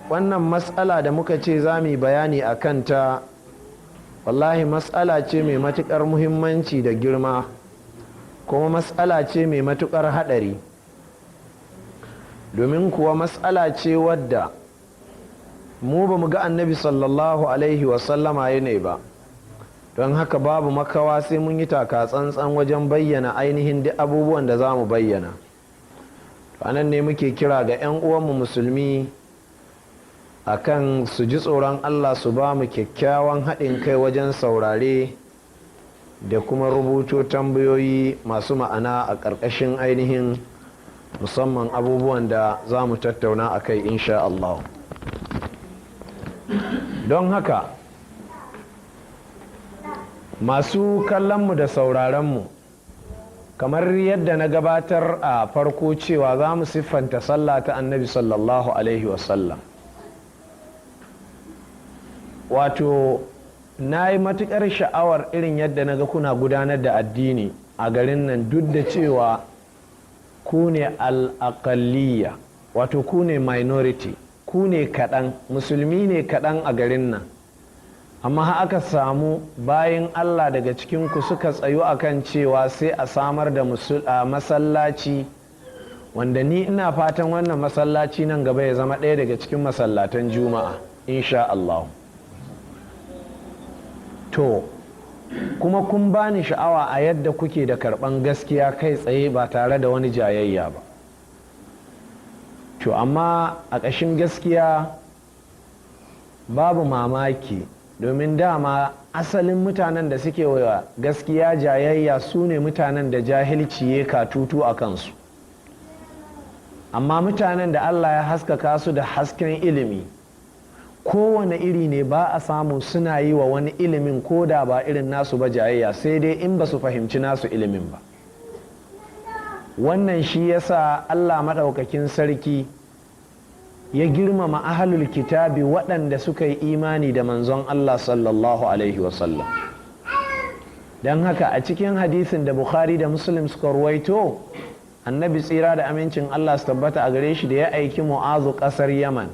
Wannan matsala da muka ce za mu yi bayani a kanta, wallahi matsala ce mai matuƙar muhimmanci da girma, kuma matsala ce mai matuƙar haɗari, domin kuwa matsala ce wadda mu ba mu ga Annabi sallallahu alaihi wasallama ya ne ba. Don haka babu makawa sai mun yi taka tsantsan wajen bayyana ainihin duk abubuwan da za mu bayyana. Anan ne muke kira ga 'yan uwanmu musulmi akan su ji tsoron Allah, su ba mu kyakkyawan haɗin kai wajen saurare da kuma rubuto tambayoyi masu ma'ana a ƙarƙashin ainihin musamman abubuwan da za mu tattauna a kai, insha Allah. Don haka, masu kallonmu da sauraronmu, kamar yadda na gabatar a farko cewa za mu siffanta sallah ta Annabi sallallahu alaihi wasallam, wato na yi matukar sha'awar irin yadda na ga kuna gudanar da addini a garin nan, duk da cewa ku ne al'aƙalliya, wato ku ne minority, ku ne kaɗan, musulmi ne kaɗan a garin nan. Amma aka samu bayan Allah daga cikinku suka tsayu akan cewa sai a samar da masallaci, wanda ni ina fatan wannan masallaci nan gaba ya zama ɗaya daga cikin masallatan Juma'a, insha Allah. To kuma kun bani sha'awa a yadda kuke da karɓan gaskiya kai tsaye ba tare da wani jayayya ba. To amma a ƙashin gaskiya babu mamaki, domin dama asalin mutanen da suke wa gaskiya jayayya su ne mutanen da jahilci ya katutu a kansu. Amma mutanen da Allah ya haskaka su da hasken ilimi, kowane iri ne, ba a samu suna yi wa wani ilimin, ko da ba irin nasu ba, jayayya, sai dai in ba su fahimci nasu ilimin ba. Wannan shi yasa Allah maɗaukakin sarki ya girmama ahalul kitabi waɗanda suka yi imani da manzon Allah sallallahu alaihi wasallam. Don haka a cikin hadisin da Bukhari da Muslim suka ruwaito, Annabi tsira da amincin Allah su tabbata a gare shi da ya aiki Mu'azu ƙasar Yaman,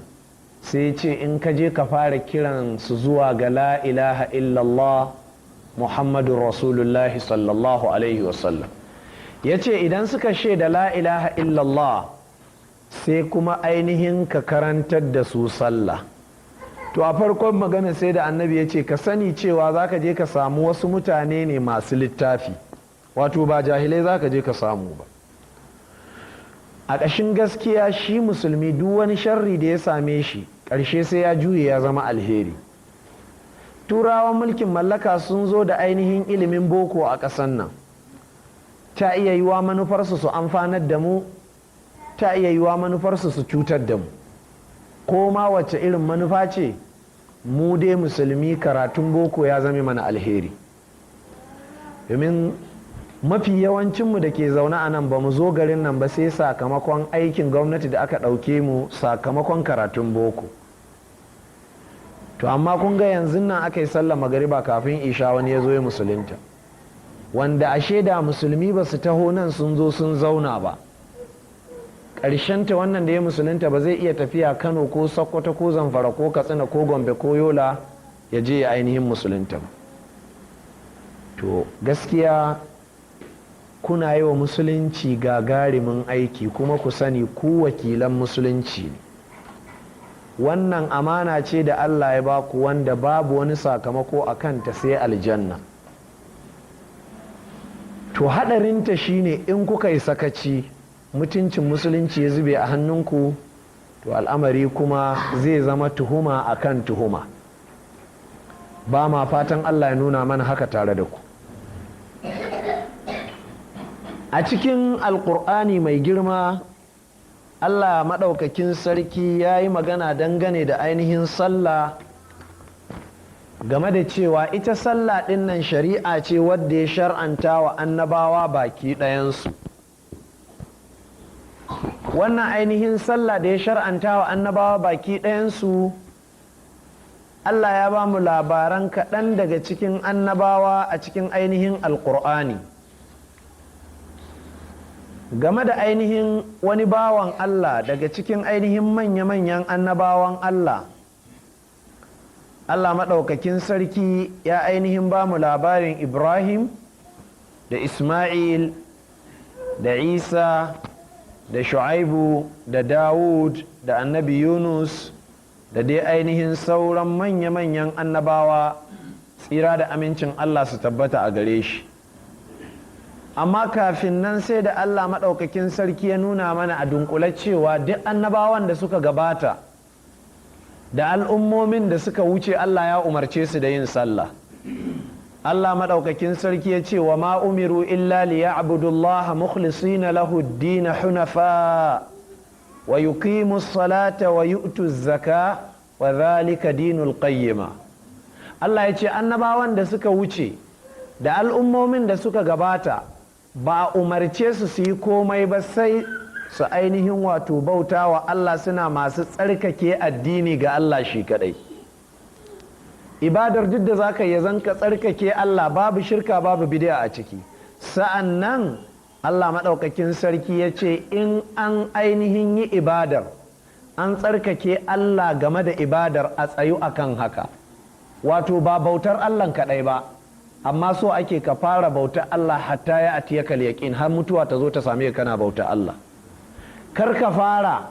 sai ce, "In ka je, ka fara kiran su zuwa ga la ilaha illallah, Muhammadun Rasulullahi sallallahu alaihi wasallam." Ya ce idan suka shaida la ilaha illallah, sai kuma ainihin ka karantar da su sallah. To a farkon magana sai da Annabi ya ce, "Ka sani cewa za ka je ka samu wasu mutane ne masu littafi," wato ba jahilai za ka je ka samu ba. A ƙashin gaskiya, shi musulmi duk wani sharri da ya same shi, ƙarshe sai ya juye ya zama alheri. Turawan mulkin mallaka sun zo da ainihin ilimin boko a ƙasan nan. Ta iya yiwa manufarsu su amfanar da mu, ta iya yiwa manufarsu su cutar da mu. Ko ma wacce irin manufa ce, mu dai musulmi karatun boko ya zame mana alheri, domin mafi yawancinmu da ke zaune a nan ba mu zo garin nan ba sai sakamakon aikin gwamnati da aka ɗauke mu sakamakon karatun boko. To amma kun ga yanzu nan aka yi sallah magariba, kafin isha wani ya zo ya musulunta, wanda ashe da musulmi ba su taho nan sun zo sun zauna ba, ta wannan da ya musulunta ba zai iya tafiya Kano ko Sokoto ko Zamfara ko Katsina ko Gombe ko Yola ya je ya ainihin musulunta ba. To gaskiya kuna yi wa musulunci gagarumin aiki, kuma ku sani ku wakilan musulunci ne. Wannan amana ce da Allah ya baku, wanda babu wani sakamako a kanta sai aljanna. To haɗarinta shine in kuka yi sakaci, mutuncin musulunci ya zube a hannunku, to al'amari kuma zai zama tuhuma akan tuhuma. Ba ma fatan Allah ya nuna mana haka tare da ku. A cikin Alkur'ani mai girma, Allah maɗaukakin sarki ya yi magana dangane da ainihin sallah, game da cewa ita sallah ɗin nan shari'a ce wadda ya shar'anta wa annabawa baki ɗayansu. Wannan ainihin sallah da ya shar'anta wa annabawa baki ɗayansu, Allah ya ba mu labaran kaɗan daga cikin annabawa a cikin ainihin Alƙur'ani. Game da ainihin wani bawan Allah daga cikin ainihin manya-manyan annabawan Allah, Allah maɗaukakin sarki ya ainihin ba mu labarin Ibrahim da Ismail da Isa da Shu'aibu da Dawud da Annabi Yunus da dai ainihin sauran manya-manyan annabawa, tsira da amincin Allah su tabbata a gare shi. Amma kafin nan, sai da Allah maɗaukakin sarki ya nuna mana a dunkule cewa duk annabawan da suka gabata da al'ummomin da suka wuce, Allah ya umarce su da yin sallah. Allah maɗaukakin sarki ya ce: وما أمروا إلا ليعبدوا الله مخلصين له الدين حنفاء ويقيموا الصلاة ويؤتوا الزكاة وذلك دين القيمة. Allah ya ce annabawan da suka wuce da al'ummomin da suka gabata ba a umarce su su yi komai ba sai su ainihin wato bauta wa Allah suna masu tsarkake addini ga Allah shi kadai. Ibadar duk da zaka yi, zan ka tsarkake Allah, babu shirka, babu bid'a a ciki. Sa'an nan Allah maɗaukakin sarki ya ce in an ainihin yi ibadar, an tsarkake Allah game da ibadar, a tsayu akan haka. Wato ba bautar Allah kaɗai ba, amma so ake ka fara bautar Allah حتى يأتيك اليقين, har mutuwa ta zo ta same ka kana bautar Allah. Kar ka fara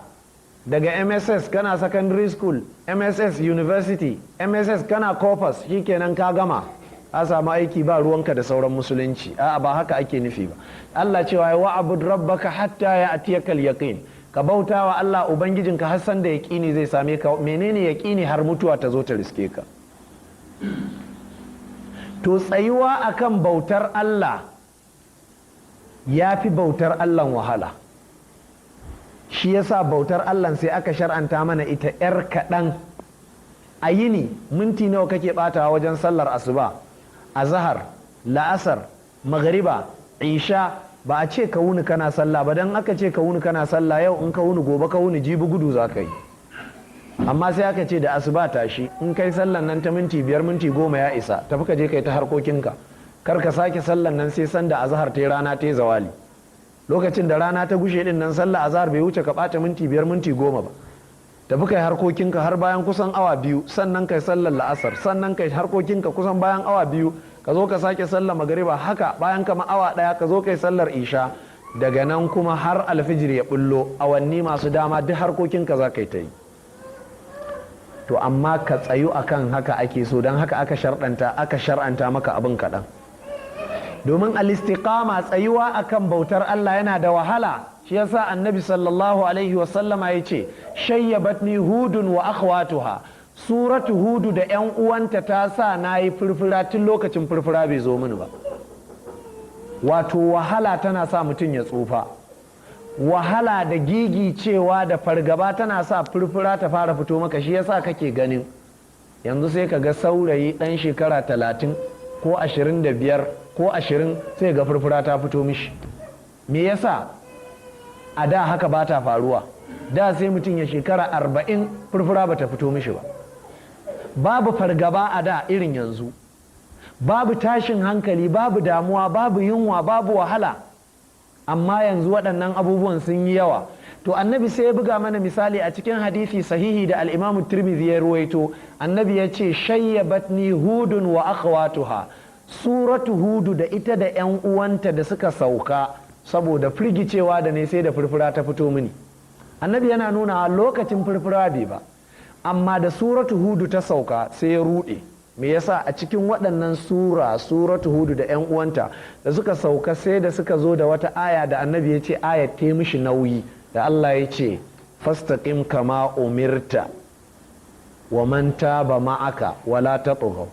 daga MSS kana secondary school, MSS university, MSS kana corpus, shikenan ka gama, ka samu aiki, ba ruwanka da sauran musulunci. A'a, ba haka ake nufi ba. Allah cewa واعبد ربك حتى يأتيك اليقين, ka bauta wa Allah ubangijinka har san da yaqini zai same ka. Menene yaqini? Har mutuwa ta zo ta riske ka. To, tsayuwa akan bautar Allah ya fi bautar Allah wahala. Shi yasa bautar Allah sai aka shar'anta mana ita 'yar kaɗan a yini. Minti nawa kake ɓatawa wajen sallar asuba, azahar, la'asar, magariba, isha? Ba a ce ka wuni kana sallah ba, don aka ce ka wuni kana sallah, yau in ka wuni, gobe ka wuni, jibi gudu za ka yi. Amma sai aka ce da asuba tashi, in kai sallan nan ta minti 5, minti 10 ya isa, tafi ka je kai ta harkokinka. Kar ka sake sallan nan sai sanda azahar ta rana ta zawali. Lokacin da rana ta gushe din nan, sallah azahar bai wuce ka bata minti 5, minti 10 ba. Tafi kai harkokinka har bayan kusan awa 2, sannan kai sallar la'asar, sannan kai harkokinka kusan bayan awa 2, ka zo ka sake sallar magariba. Haka bayan kama awa 1 ka zo kai sallar isha. Daga nan kuma har alfijir ya bullo, awanni masu dama duk harkokinka za ka yi ta yi. To, amma ka tsayu akan haka ake so, don haka aka shar'anta aka shar'anta maka abin kaɗan, domin الاستقامة, tsayuwa akan bautar Allah, yana da wahala. Shi yasa Annabi صلى الله عليه وسلم ya ce: شيبتني هود وأخواتها. Suratu Hudu da 'yan uwanta ta sa na yi furfura tun lokacin furfura bai zo mini ba. Wato wahala tana sa mutum ya tsufa. Wahala da gigicewa da fargaba tana sa furfura ta fara fito maka. Shi yasa kake ganin yanzu sai ka ga saurayi ɗan shekara 30 ko 25 ko 20, sai ga furfura ta fito mishi. Me yasa? A da haka ba ta faruwa. Da sai mutum ya shekara 40 furfura ba ta fito mishi ba. Babu fargaba a da irin yanzu, babu tashin hankali, babu damuwa, babu yunwa, babu wahala. Amma yanzu waɗannan abubuwan sun yi yawa. To, Annabi sai ya buga mana misali a cikin hadisi sahihi da Al'imamu Tirmidhi ya ruwaito. Annabi ya ce: شيبتني هود وأخواتها. Suratu Hudu da ita da 'yan uwanta da suka sauka, saboda firgicewa da ne sai da furfura ta fito mini. Annabi yana nuna lokacin furfura bai ba, amma da Suratu Hudu ta sauka sai ya rude. Me yasa? A cikin waɗannan sura, Suratu Hudu da 'yan uwanta da suka sauka, sai da suka zo da wata aya da Annabi ya ce aya ta mishi nauyi, da Allah ya ce: فاستقم كما أمرت ومن تاب معك ولا تطغوا.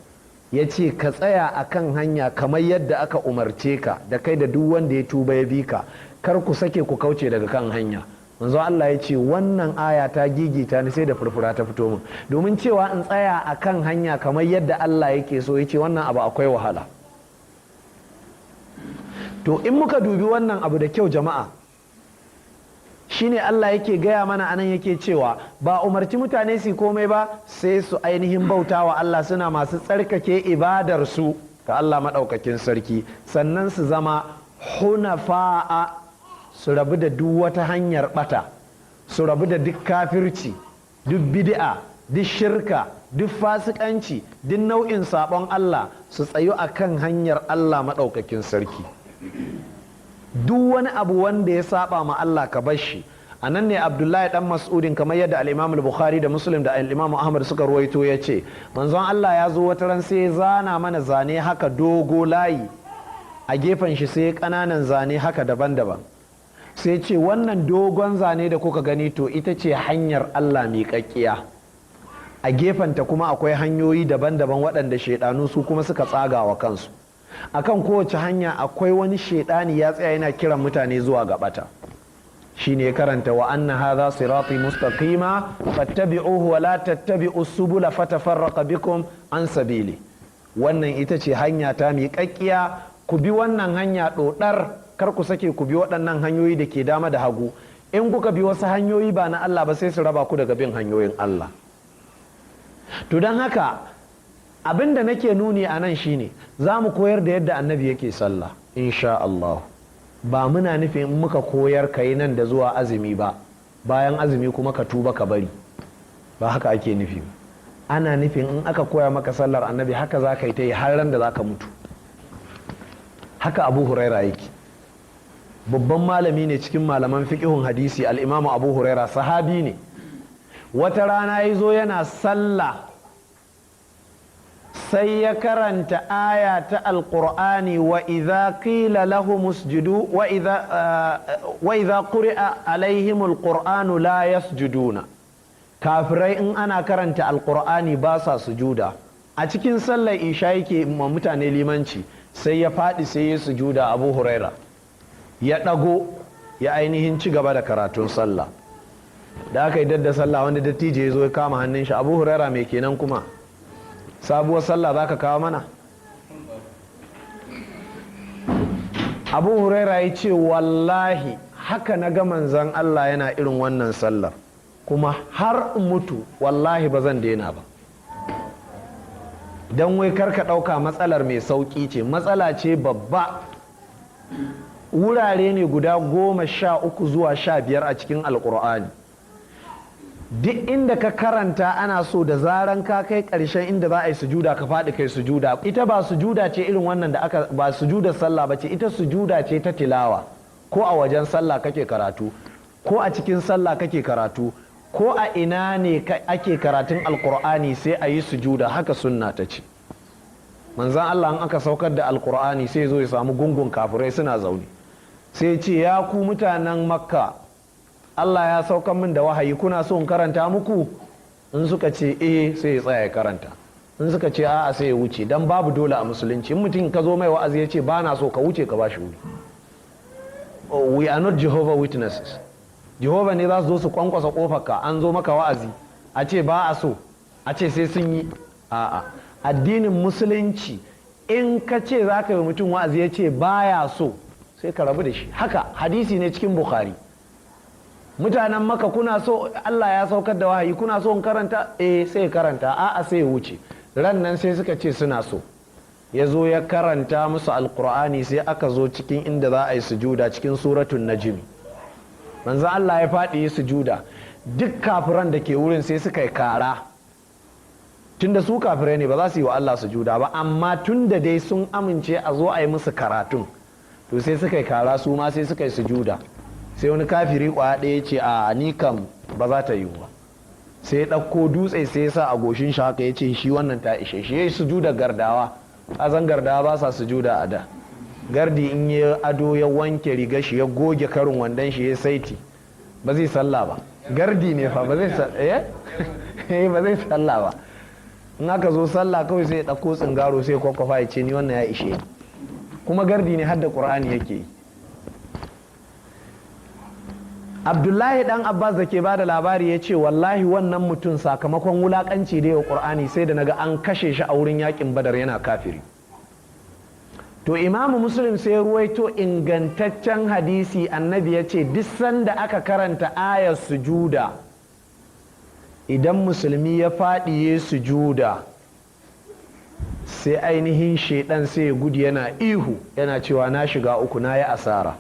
Ya ce ka tsaya a kan hanya kamar yadda aka umarce ka, da kai da duk wanda ya tuba ya bi ka, kar ku sake ku kauce daga kan hanya. Manzo Allah ya ce wannan aya ta gigita ni sai da furfura ta fito min, domin cewa in tsaya a kan hanya kamar yadda Allah yake so, ya ce wannan abu akwai wahala. To, in muka dubi wannan abu da kyau, jama'a, shine Allah yake gaya mana anan, yake cewa ba umarci mutane su komai ba sai su ainihin bauta wa Allah suna masu tsarkake ibadar su ga Allah maɗaukakin sarki, sannan su zama حنفاء, Su rabu da duk wata hanyar bata, su rabu da duk kafirci, duk bid'a, duk shirka, duk fasikanci, duk nau'in sabon Allah, su tsayu akan hanyar Allah maɗaukakin sarki. Duk wani abu wanda ya saba ma Allah, ka bar shi. A nan ne Abdullahi dan Mas'udin, kamar yadda al-Imam al-Bukhari da Muslim da al-Imam Ahmad suka ruwaito, ya ce manzon Allah ya zo wata ran, sai ya zana mana zane haka, dogo layi, a gefen shi sai kananan zane haka daban-daban. Sai ce, "Wannan dogon zane da kuka gani, to ita ce hanyar Allah miƙaƙƙiya. A gefenta kuma akwai hanyoyi daban-daban waɗanda shaidanu su kuma suka tsaga wa kansu. Akan kowace hanya akwai wani shaidani ya tsaya yana kiran mutane zuwa ga bata." Shine ya karanta وأن هذا صراطي مستقيما فاتبعوه ولا تتبعوا السبل فتفرق بكم عن سبيله. Wannan ita ce hanya ta miƙaƙƙiya, ku bi wannan hanya ɗoɗar, kar ku sake ku bi waɗannan hanyoyi da ke dama da hagu. In kuka bi wasu hanyoyi ba na Allah ba, sai su raba ku daga bin hanyoyin Allah. To, don haka abin da nake nuni a nan shine za mu koyar da yadda Annabi yake sallah, insha Allah. Ba muna nufin in muka koyar ka yi nan da zuwa azumi ba, bayan azumi kuma ka tuba ka bari. Ba haka ake nufi. Ana nufin in aka koya maka sallar Annabi, haka za ka yi ta yi har ran da za ka mutu. Haka Abu Huraira yake. Babban malami ne cikin malaman fiƙihun hadisi, Al'imamu Abu Huraira, sahabi ne. Wata rana ya zo yana sallah, sai ya karanta aya ta Alƙur'ani: وإذا قيل لهم اسجدوا وإذا قرئ عليهم القرآن لا يسجدون. Kafirai in ana karanta Alƙur'ani ba sa sujuda. A cikin sallar isha yake ma mutane limanci, sai ya faɗi, sai ya sujuda. Abu Huraira ya ɗago, ya ainihin ci gaba da karatun sallah. Da aka yi dadda sallah, wanda dattijo ya zo ya kama hannun shi: "Abu Huraira, mai kenan kuma? Sabuwar sallah za ka kawo mana?" Abu Huraira ya ce, "Wallahi haka na ga Manzan Allah yana irin wannan sallar, kuma har in mutu wallahi ba zan daina ba." Don wai karka ɗauka matsalar mai sauƙi ce, matsala ce babba. Wurare ne guda 13 zuwa 15 a cikin Alƙur'ani. Duk inda ka karanta, ana so da zaran ka kai ƙarshen inda za a yi sujuda, ka faɗi kai sujuda. Ita ba sujuda ce irin wannan da aka ba, sujudar sallah ba ce ita, sujuda ce ta tilawa. Ko a wajen sallah kake karatu, ko a cikin sallah kake karatu, ko a ina ne ake karatun Alkur'ani, sai a yi sujuda. Haka sunna ta ce. Manzan Allah, in aka saukar da Alkur'ani, sai zo ya samu gungun kafirai suna zaune, sai ce, "Ya ku mutanen Makka, Allah ya saukar min da wahayi, kuna so in karanta muku?" In suka ce eh, sai ya tsaya ya karanta. In suka ce a'a, sai ya wuce, dan babu dole a musulunci. In mutum ka zo mai wa'azi ya ce ba na so, ka wuce ka ba shi wuri. We are not Jehovah Witnesses. Jehovah ne za su zo su kwankwasa kofar ka, an zo maka wa'azi, a ce ba a so, a ce sai sun yi. A'a, addinin musulunci, in ka ce za ka yi mutum wa'azi ya ce baya so, sai ka rabu da shi. Haka hadisi ne cikin Bukhari: "Mutanen Maka, kuna so? Allah ya saukar da wahayi, kuna so in karanta?" Eh, sai karanta. A'a, sai ya wuce. Ran nan sai suka ce suna so. Ya zo ya karanta musu Alkur'ani, sai aka zo cikin inda za a yi sujuda cikin Suratun Najmi. Manzo Allah ya faɗi yi sujuda. Duk kafiran da ke wurin sai suka yi kara, tunda su kafirai ne, ba za su yi wa Allah sujuda ba, amma tunda dai sun amince a zo a yi musu karatun, to sai suka yi kara, su ma sai suka yi sujuda. Sai wani kafiri kwaya ɗaya ce, "A ni kam ba za ta yiwu ba." Sai ya ɗauko dutse, sai ya sa a goshin shi haka, ya ce shi wannan ta ishe shi. Ya yi sujuda gardawa. Azan gardawa ba sa sujuda a da. Gardi in ya ado, ya wanke riga shi, ya goge karin wandon shi, ya saiti, ba zai sallah ba. Gardi ne fa, ba zai ba zai sallah ba. In aka zo sallah kawai, sai ya ɗauko tsingaro, sai kwakwafa, ya ce, "Ni wannan ya ishe." Kuma gardi ne, har da Ƙur'ani yake yi. Abdullahi dan Abbas da ke bada labari ya ce, "Wallahi wannan mutum, sakamakon wulakanci da yawa Qur'ani, sai da naga an kashe shi a wurin yakin Badar yana kafiri." To, Imamu Muslim sai ruwaito ingantaccen hadisi, Annabi ya ce duk sanda aka karanta ayar sujuda, idan musulmi ya faɗi sujuda, sai ainihin shaidan sai ya gudu yana ihu, yana cewa, "Na shiga uku, na yi asara."